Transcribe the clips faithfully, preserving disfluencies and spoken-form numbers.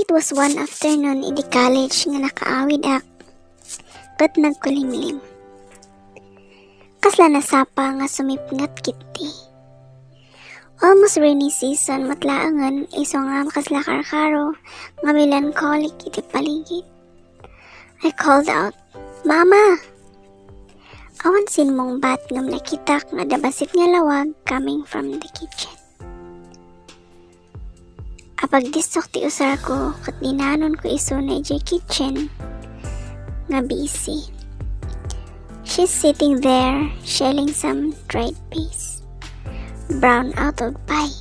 It was one afternoon idi college nga nakaawidak ket nagkulimlim. Kasla nasapa nga sumipnget ketdi. Almost rainy season met laengen, isu nga kasla karkaro nga melancholic iti paligid. I called out, "Mama!" Awan simmungbat ngem nakitak nga adda bassit nga lawag coming from the kitchen. Apagdissok ti usarko ket dinanonko isuna idiay kitchen nga busy. She's sitting there shelling some dried peas. Brown out of pie.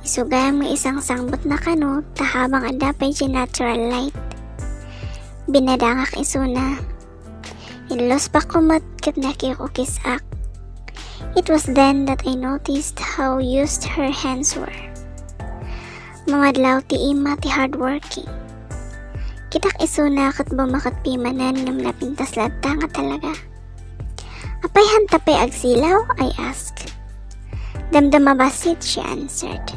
Isu gayam nga isangsangbutna kano ta habang adda pay idiay natural light. Binadangak isuna. Inluspak met ket nakikukisak. It was then that I noticed how used her hands were. Mamadlaw ti ima ti hardworking. Kitak isuna ket bumaketpi manen ngem napintas latta nga talaga. "Apay, haanta pay agsilaw?" I asked. "Damdama bassit," she answered.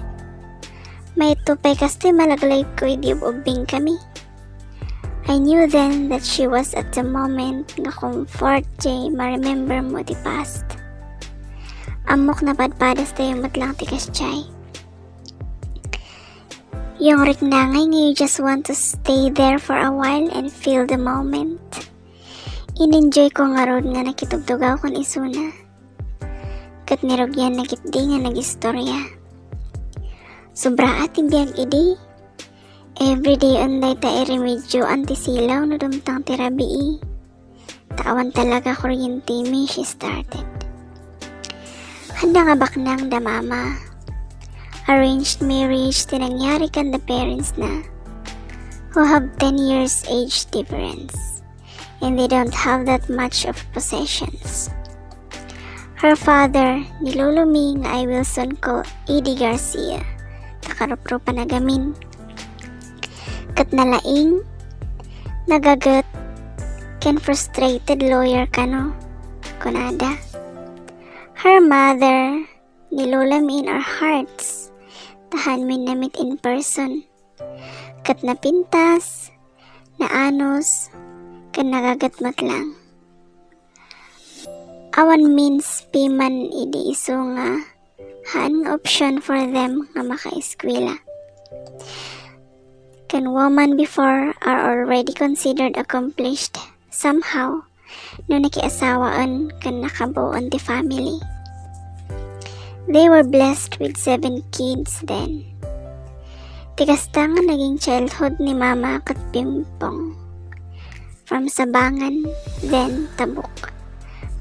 "Mayat pay kastoy malaglayko idi ub-ubbingkami." I knew then that she was at the moment nga comfort jay maremembermo ti past. Ammok napadpadas tayo met lang ti kasjay. Yung riknangay nga you just want to stay there for a while and feel the moment. In-enjoy ko ngarud nga nakitugtugawkon isuna. Ket nirugyan na ketdi nga nagistorya. Sobra ti biag idi. Everyday unday ta iremedyoan ti silaw no dumtang ti rabii. Ta awan talaga kuryentemi, she started. Adda nga baknang da mama. Arranged marriage ti nangyari kan the parents na, who have ten years age difference. And they don't have that much of possessions. Her father, ni lolo mi nga I will soon call Eddie Garcia, ta karuprupan a gamin. Ket nalaing, nagaget, ken frustrated lawyer kano, kunada. Her mother, ni lola mi in our hearts, ta haanmi na-meet in person. Ket napintas, naanus, ken nagaget met lang. Awan means piman idi isu nga haan nga option for them nga makaeskwela. Ken woman before are already considered accomplished somehow no nakiasawaen ken nakabuon ti family. They were blessed with seven kids then. Ti kasta nga naging childhood ni Mama ket Pimpong. From Sabangan, then Tabuk.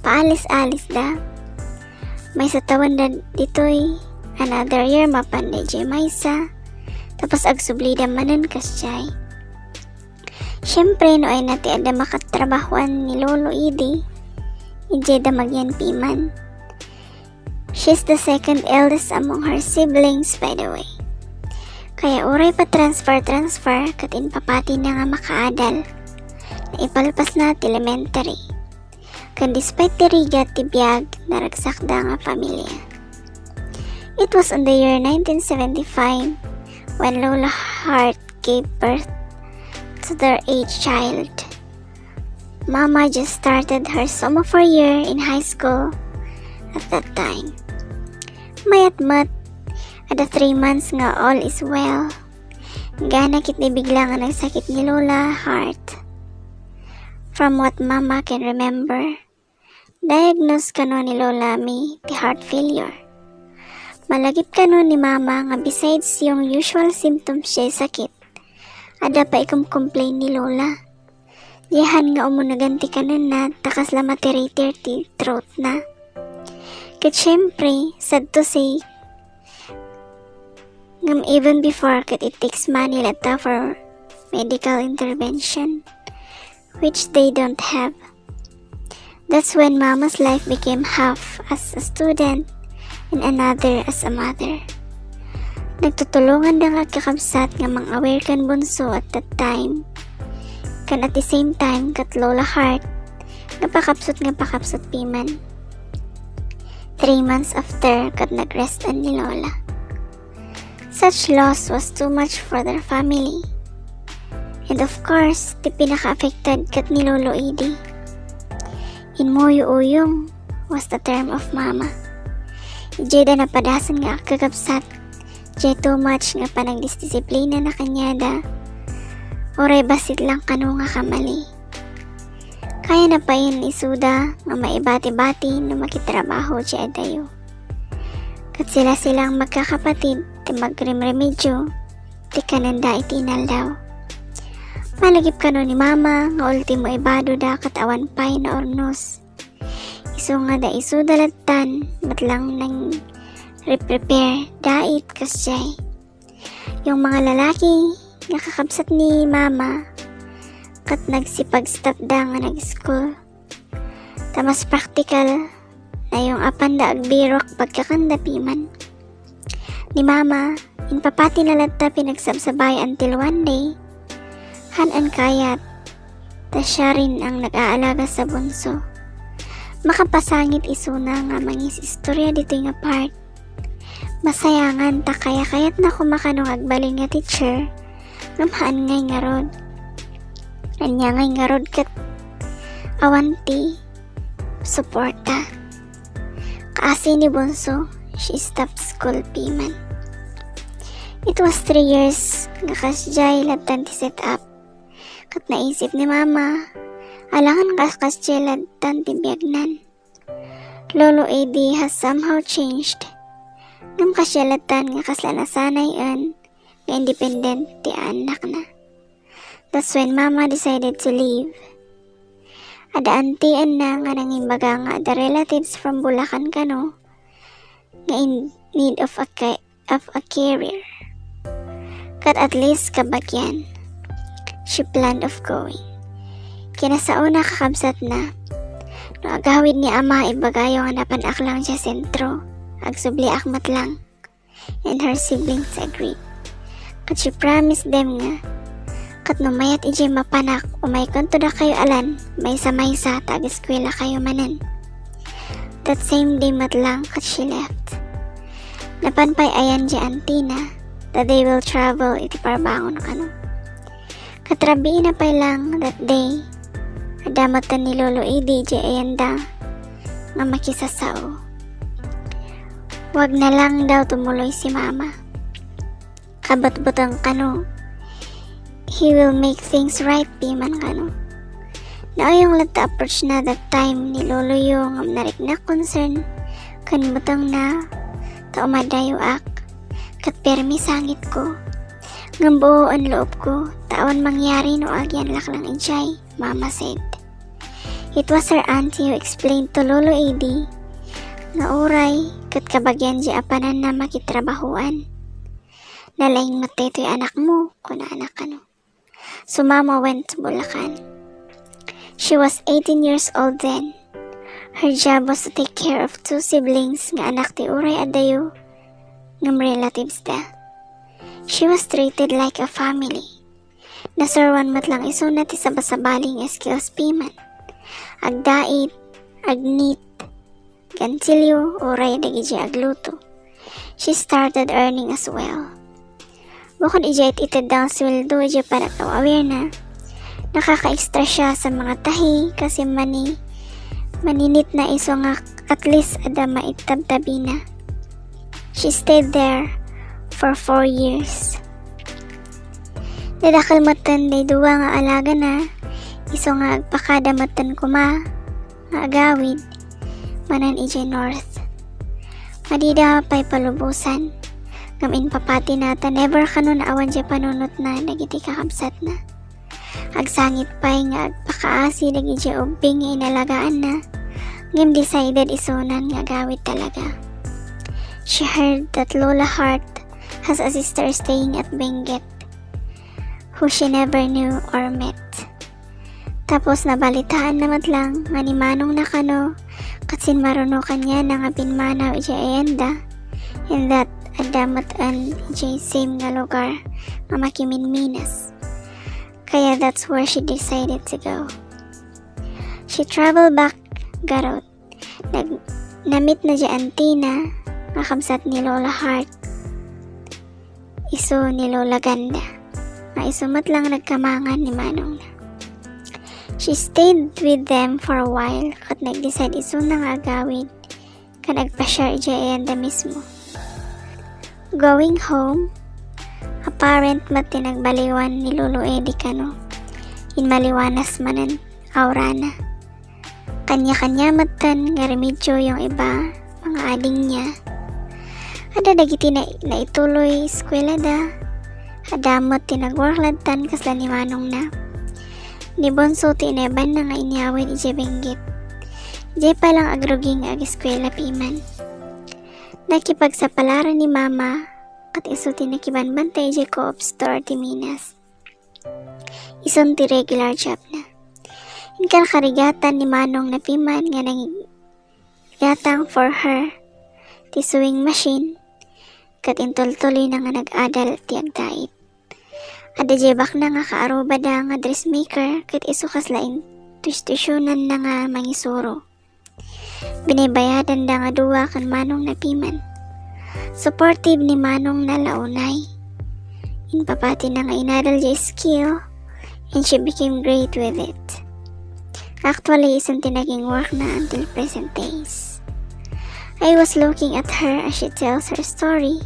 Paalis-alisda. Maysa tawenda ditoy, another year mapanda idiay maysa, tapos agsublida manen kasdiay. Siyempre, no ay na ti adda makatrabahoan ni Lolo idi, idiay da magyanpiman. She's the second eldest among her siblings, by the way. Kaya uray pa transfer-transfer ket impapati na nga makaadal. Naipalpas na ti elementary. Ken despite ti rigat ti biag, naragsakda nga pamilya. It was on the year nineteen seventy-five when Lola Hart gave birth to their eighth child. Mama just started her sophomore year in high school at that time. Mayat met, adda three months nga all is well. Gana ket ni bigla nga nagsakit ni Lola Hart. From what Mama can remember, diagnose kano ni Lola mi ti heart failure. Malagip kano ni Mama nga besides yung usual symptoms jay sakit, adda pay ikumcomplain ni Lola. Diay haan nga umunegan ti kanenna ta kasla matiritir ti throat na. Ket siyempre, sad to say, ngem even before ket it takes money latta for medical intervention, which they don't have. That's when Mama's life became half as a student and another as a mother. Nagtutulonganda nga kakabsat nga mang-aware kan bunso at that time, ken at the same time ket Lola Hart nga pakabsot nga pakabsot piman. Three months after, ket nagrestan ni Lola. Such loss was too much for their family. And of course, ti pinaka-affected ket ni Lolo Edi. Inmuyo-uyong was the term of Mama. Idiay da napadasan nga agkakabsat, idiay too much nga panagdisdisiplina na kaniada, uray bassit lang kano nga kamali. Kayana pay isuda nga maibati-bati no makitrabaho ti adayo. Ket sila-sila nga magkakapatid ti magrimremedyo ti kanenda iti inaldaw. Malagip kano ni Mama nga ultimo ibadoda ket awan pay naurnos. Isu nga da isuda lattan met lang nangre-prepare, dait kasdiay. Yung mga lalaki nga kakabsat ni Mama, ket nagsipag-stop da nga nag-school. Ta mas praktikal na yung apanda agbirok pagkakanda piman. Ni Mama, inpapatina latta pinagsabsabay until one day, haan kayat, ta siya rin ang nag-aalaga sa bunso. Makapasangit isuna nga mangis-istorya ditoy nga part. Masayangan ta kayakayatna koma kano nga agbalin nga teacher, ngem haan ngay ngarud. Ania ngay ngarud ket awan ti suporta. Kaasi ni Bunso, she stopped school piman. It was three years nga kasdiay lattan ti set up. Ket naisip ni Mama, alangan kas kasdiay lattan ti biagnan. Lolo Edi has somehow changed. Ngem kasdiay lattan nga kasla nasanayen nga independent ti annakna. That's when Mama decided to leave. Adda antienna nga nangimbaga nga adda relatives from Bulacan kano nga in need of a ca-, of a carer. Ket at least kabagian, she planned of going. Kinasaona, kakabsatna, no agawid ni Ama, ibagayo nga napanak lang idiay sentro, agsubliak met lang. And her siblings agreed. Ket she promised them nga, ket no mayat idiay mapanak, umaykonto dakayo a lan, maysa-maysa ta ageskuelakayo manen. That same day met lang ket she left. Napan pay ayan idiay antina, ta they will travel iti parbangon kano. Ket rabiina pay lang that day, adda metten ni Lolo Edi idiay ayanda nga makisasao. Wagna lang daw tumuloy si Mama. Kabutbuteng kano, he will make things right piman kano. Nauyong latta approach na that time ni Loloyo ngem nariknak concern ken butengna ta umadayoak. Ket permi sangitko. Ngem buoen loopko ta awan mangyari no agianlak lang idiay, Mama said. It was her auntie who explained to Lolo Edi nga uray ket kabagian idiay apananna makitrabahoan. Nalaing met daytoy anakmo, kunana kano. So Mama went to Bulacan. She was eighteen years old then. Her job was to take care of two siblings nga anak ti uray adayo ngem relatives da. She was treated like a family. Nasaruan met lang isuna ti sabasabali nga skills piman. Agdait, agneat, gansilyo, uray dagiti agluto. She started earning as well. Bukod idiay it-itedda nga sueldo idiay panag-awawirna, nakaka-extra siya sa mga tahi kasi mani-, maninitna isu nga at least adda maitabtabina. She stayed there for four years. Nadakkel metten daydi dua nga alagana, isu nga agpakada metten koma nga agawid manen idiay North. Madida pay palubosan, ngem impapatina ta never kano naawan diay panunotna dagiti kakabsatna. Agsangit pay nga agpakaasi dagiti ubbing nga inalagaanna, ngem decided isunan nga agawid talaga. She heard that Lola Hart has a sister staying at Benguet, who she never knew or met. Tapos nabalitaan na met lang nga ni Manong na kano, ket sinmaruno kaniana nga pimmanaw idiay ayanda, and that adda met idiay same nga lugar nga makiminminas. Kaya that's where she decided to go. She traveled back garud. Nag-, na-meet na diay auntie na nga kabsat ni Lola Hart. isu ni Lola Ganda, nga isu met lang nagkamangan ni manongna. She stayed with them for a while, ket nag-decide isuna nga agawid ken agpasiar idiay ayanda mismo. Going home, apparent met ti nagbaliwan ni Lolo Eddie kano. Inmaliwanas manen aurana. Kanya-kanya metten nga remedyo yung iba, mga adingna. Adda dagiti na-, naituloy eskuelada. Adda met ti nagwork ladtan kasla ni manongna. Ni Bunso ti inebanna nga inyawid idiay Benguet. Idiay pay lang agrugi nga ageskuela piman. Nakipagsapalaran ni Mama, ket isu ti nakibanbantay idiay Co-op Store ti Minas. Isun ti regular jobna. Inkarkarigatan ni manongna piman nga nangig-, gatang for her ti sewing machine, ket intultuloyna nga nag-adal ti agdait. Adda diay bakna nga kaarrubada nga dressmaker, ket isu kasla intuitionanna nga mangisuro. Binabayadanda nga dua ken manongna piman. Supportive ni manongna la unay. Inpapatina nga inadal diay skill, and she became great with it. Actually, isun ti naging workna until present days. I was looking at her as she tells her story,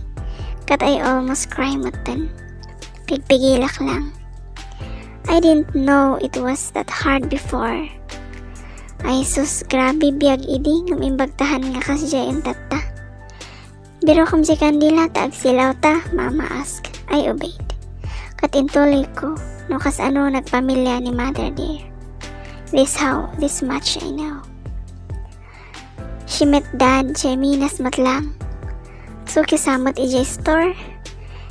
ket I almost cry metten. Pigpigilak lang. I didn't know it was that hard before. Ay sus, grabe biag idi ngem imbagtahan nga kasdiay intatta. Birok diay kandila ta agsilawta, Mama asked. I obeyed. Ket intuloyko no kasano nagpamilia ni Mother dear. This how, this much I know. She met Dad diay Minas met lang. Suki sa met idiay store.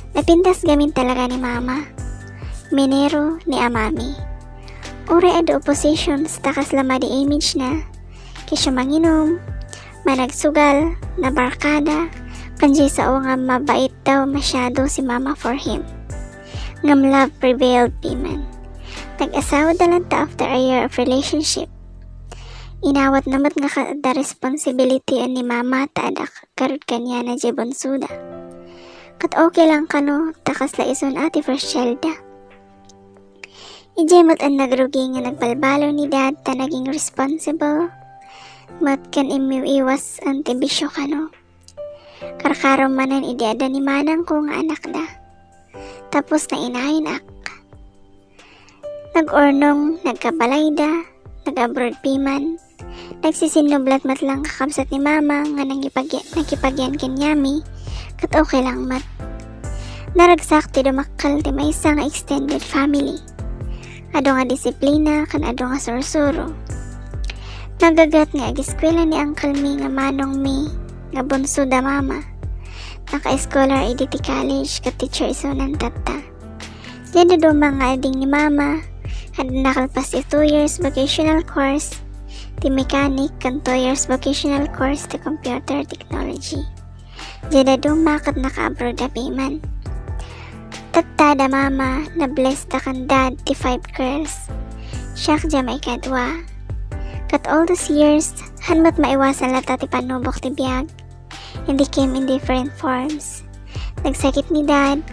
Napintas gamin talaga ni Mama. Minero ni Amami. Uray adda oppositions ta kasla madi imagena. Ket siya manginum, managsugal, nabarkada, ken diay sao nga mabait daw masyado si Mama for him. Ngem love prevailed piman. Nag-asawada latta after a year of relationship. Inawatna met nga adda responsibility ni Mama ta adda karud kaniana diay bunsoda. Ket okay lang kano ta kasla isun a ti first childda. Idiay met a nagrugi nga nagbalbaliw ni Dad ta naging responsible met ken immiiwas ti bisio kano. Karkaro manen idi adda ni manangko nga anakda. Tapos nainayenak. Nag-urnong, nagkabalayda, nag-abroad piman. Nagsisinnublat met lang kakabsat ni Mama nga nangipag-, nakipagyan ken Yami, ket okay lang met. Naragsak ti dumakkel ti maysa nga extended family. Adu nga disiplina ken adu nga sursuro. Nagagat nga ageskuela ni uncle mi nga manong mi nga bunso da Mama. Naka-scholar idi ti college ket teacher isunan tatta. Diay dadduma nga ading ni Mama, adda nakalpas ti two years vocational course ti mechanic ken two years vocational course ti computer technology. Diay dadduma ket naka-abroad da piman. Tatta da Mama, na-bless ta ken Dad ti five girls. Siak diay maikadua. Ket all those years, han met maiwasan latta ti pannubok ti biag. And they came in different forms. Nagsakit ni Dad,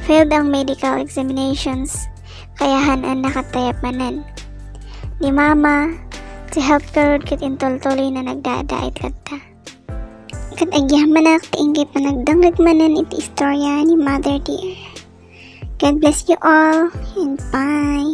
failed ang medical examinations, kaya han a nakatayab manen. Ni Mama, ti help karud ket intultuloyna nagdadait latta. Ket agyamanak ti inggay panagdengngeg manen iti istorya ni Mother dear. God bless you all, and bye.